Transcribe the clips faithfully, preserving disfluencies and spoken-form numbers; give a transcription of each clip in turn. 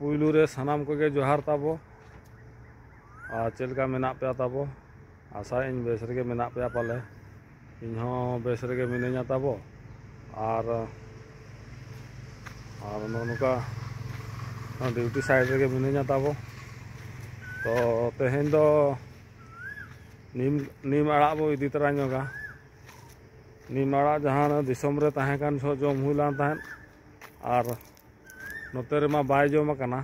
ᱯᱩᱭᱞᱩ ᱨᱮ ᱥᱟᱱᱟᱢ ᱠᱚᱜᱮ ᱡᱚᱦᱟᱨ ᱛᱟᱵᱚ᱾ ᱟᱨ ᱪᱮᱫ ᱞᱮᱠᱟ ᱢᱮᱱᱟᱜ ᱯᱮᱭᱟ ᱛᱟᱵᱚ? ᱟᱥᱟᱭᱟᱹᱧ ᱵᱮᱥ ᱨᱮᱜᱮ ᱢᱮᱱᱟᱜ ᱯᱮᱭᱟ ᱯᱟᱞᱮ᱾ ᱤᱧ ᱦᱚᱸ ᱵᱮᱥ ᱨᱮᱜᱮ ᱢᱤᱱᱟᱹᱧᱟ ᱛᱟᱵᱚ᱾ ᱟᱨ, ᱟᱨ ᱱᱚᱜᱼᱚ ᱱᱚᱝᱠᱟ ᱰᱤᱭᱩᱴᱤ ᱥᱟᱭᱤᱰ ᱨᱮᱜᱮ ᱢᱤᱱᱟᱹᱧᱟ ᱛᱟᱵᱚ᱾ ᱛᱚ ᱛᱮᱦᱮᱧ ᱫᱚ ᱱᱤᱢ, ᱱᱤᱢ ᱟᱲᱟᱜ ᱵᱚ ᱤᱫᱤ ᱛᱚᱨᱟ ᱧᱚᱜᱟ᱾ ᱱᱤᱢ ᱟᱲᱟᱜ ᱡᱟᱦᱟᱸ ᱫᱤᱥᱚᱢ ᱨᱮ ᱛᱟᱦᱮᱸ ᱠᱟᱱ ᱡᱚᱦᱚᱜ ᱡᱚᱢ ᱦᱩᱭ ᱞᱮᱱ ᱛᱟᱦᱮᱸᱫ, ᱟᱨ ᱱᱚᱛᱮ ᱨᱮᱢᱟ ᱵᱟᱭ ᱡᱚᱢ ᱟᱠᱟᱱᱟ᱾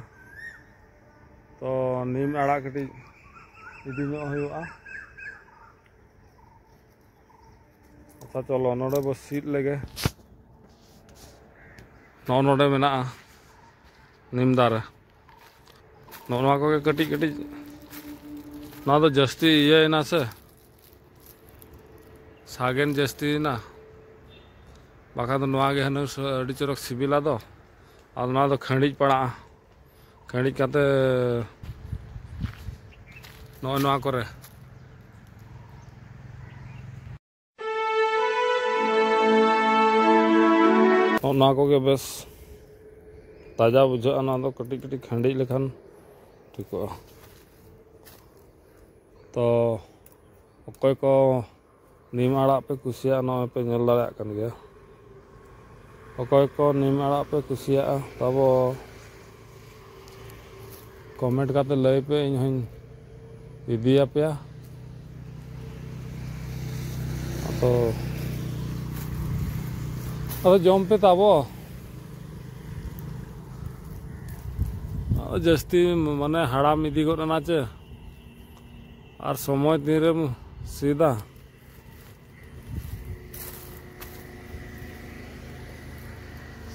ᱛᱚ ᱱᱤᱢ ᱟᱲᱟᱜ ᱠᱟᱹᱴᱤᱡ ᱤᱫᱤ ᱧᱚᱜ ᱦᱩᱭᱩᱜᱼᱟ᱾ ᱟᱪᱪᱷᱟ, ᱪᱚᱞᱚ ᱱᱚᱰᱮ ᱵᱚ ᱥᱤᱫ ᱞᱮᱜᱮ᱾ ᱱᱚᱜᱼᱚ ᱱᱚᱰᱮ ᱢᱮᱱᱟᱜᱼᱟ ᱱᱤᱢ ᱫᱟᱨᱮ᱾ ᱱᱚᱜᱼᱚ ᱱᱚᱣᱟ ᱠᱚᱜᱮ ᱠᱟᱹᱴᱤᱡ ᱠᱟᱹᱴᱤᱡ, ᱱᱚᱣᱟ ᱫᱚ ᱡᱟᱹᱥᱛᱤ ᱤᱭᱟᱹᱭᱮᱱᱟ ᱥᱮ, ᱥᱟᱜᱮᱱ ᱡᱟᱹᱥᱛᱤᱭᱮᱱᱟ, ᱵᱟᱠᱷᱟᱱ ᱫᱚ ᱱᱚᱣᱟ ᱜᱮ ᱦᱩᱱᱟᱹᱝ ᱥ-, ᱟᱹᱰᱤ ᱪᱚᱨᱚᱠ ᱥᱤᱵᱤᱞᱟ ᱫᱚ᱾ ᱟᱨ ᱱᱚᱣᱟ ᱫᱚ ᱠᱷᱟᱺᱰᱤᱡ ᱯᱟᱲᱟᱜᱼᱟ, ᱠᱷᱟᱺᱰᱤᱡ ᱠᱟᱛᱮ ᱱᱚᱜᱼᱚᱭ ᱱᱚᱣᱟ ᱠᱚᱨᱮ᱾ ᱱᱚᱜᱼᱚ ᱱᱚᱣᱟ ᱠᱚᱜᱮ ᱵᱮᱥ ᱛᱟᱡᱟ ᱵᱩᱡᱷᱟᱹᱜᱼᱟ, ᱱᱚᱣᱟ ᱫᱚ ᱠᱟᱹᱴᱤᱡ ᱠᱟᱹᱴᱤᱡ ᱠᱷᱟᱺᱰᱤᱡ ᱞᱮᱠᱷᱟᱱ ᱴᱷᱤᱠᱚᱜᱼᱟ᱾ ᱛᱚ ᱚᱠᱚᱭ ᱠᱚ ᱱᱤᱢ ᱟᱲᱟᱜ ᱯᱮ ᱠᱩᱥᱤᱭᱟᱜᱼᱟ, ᱱᱚᱜᱼᱚᱭ ᱯᱮ ᱧᱮᱞ ᱫᱟᱲᱮᱭᱟᱜ ᱠᱟᱱ ᱜᱮᱭᱟ᱾ ᱚᱠᱚᱭ ᱠᱚ ᱱᱤᱢ ᱟᱲᱟᱜ ᱯᱮ ᱠᱩᱥᱤᱭᱟᱜᱼᱟ, ᱛᱟᱵᱚ ᱠᱚᱢᱮᱱᱴ ᱠᱟᱛᱮ ᱞᱟᱹᱭ ᱯᱮ, ᱤᱧ ᱦᱚᱸᱧ ᱤᱫᱤᱭᱟᱯᱮᱭᱟ᱾ ᱟᱫᱚ, ᱟᱫᱚ ᱡᱚᱢ ᱯᱮ ᱛᱟᱵᱚ᱾ ᱟᱫᱚ ᱡᱟᱹᱥᱛᱤ ᱢᱟᱱᱮ ᱦᱟᱲᱟᱢ ᱤᱫᱤ ᱜᱚᱫ ᱮᱱᱟ ᱪᱮ, ᱟᱨ ᱥᱚᱢᱚᱭ ᱛᱤᱱᱨᱮᱢ ᱥᱤᱫᱟ?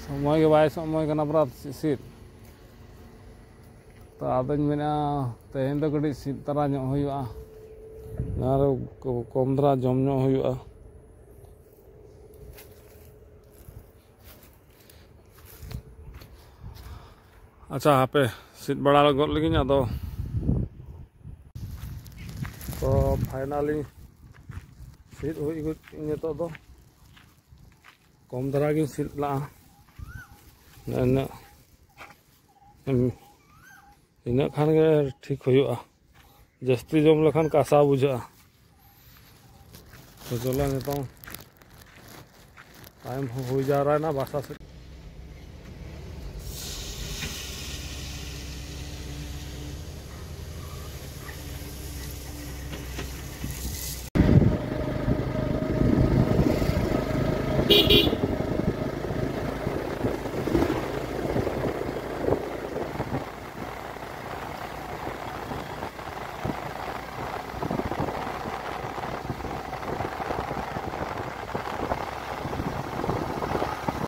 ᱥᱚᱢᱚᱭ ᱜᱮ ᱵᱟᱭ ᱥᱚᱢᱚᱭ ᱠᱟᱱᱟ ᱯᱨᱟᱛ ᱥᱤᱫ᱾ ᱛᱚ ᱟᱫᱚᱧ ᱢᱮᱱᱟ ᱛᱮᱦᱮᱧ ᱫᱚ ᱠᱟᱹᱴᱤᱡ ᱥᱤᱫ ᱛᱟᱨᱟ ᱧᱚᱜ ᱦᱩᱭᱩᱜᱼᱟ, ᱟᱨ ᱠᱚᱢ ᱫᱷᱟᱨᱟ ᱡᱚᱢ ᱧᱚᱜ ᱦᱩᱭᱩᱜᱼᱟ᱾ ᱟᱪᱪᱷᱟ, ᱦᱟᱯᱮ ᱥᱤᱫ ᱵᱟᱲᱟ ᱜᱚᱫ ᱞᱮᱜᱤᱧ ᱟᱫᱚ᱾ ᱛᱚ ᱯᱷᱟᱭᱱᱟᱞᱤ ᱥᱤᱫ ᱦᱩᱭ ᱜᱚᱫ ᱱᱤᱛᱚᱜ ᱫᱚ᱾ ᱠᱚᱢ ᱫᱷᱟᱨᱟ ᱜᱤᱧ ᱥᱤᱫ ᱞᱟᱜᱼᱟ, ᱤᱱᱟᱹᱜ᱾ ᱤᱱᱟᱹᱜ ᱠᱷᱟᱱ ᱜᱮ ᱴᱷᱤᱠ ᱦᱩᱭᱩᱜᱼᱟ᱾ ᱡᱟᱹᱥᱛᱤ ᱡᱚᱢ ᱞᱮᱠᱷᱟᱱ ᱠᱟᱥᱟ ᱵᱩᱡᱷᱟᱹᱜᱼᱟ᱾ ᱛᱚ ᱪᱚᱞᱚ, ᱱᱤᱛᱚᱝ ᱴᱟᱭᱤᱢ ᱦᱚᱸ ᱦᱩᱭ ᱡᱟᱣᱨᱟᱭᱮᱱᱟ ᱵᱟᱥᱟ ᱥᱮᱫ᱾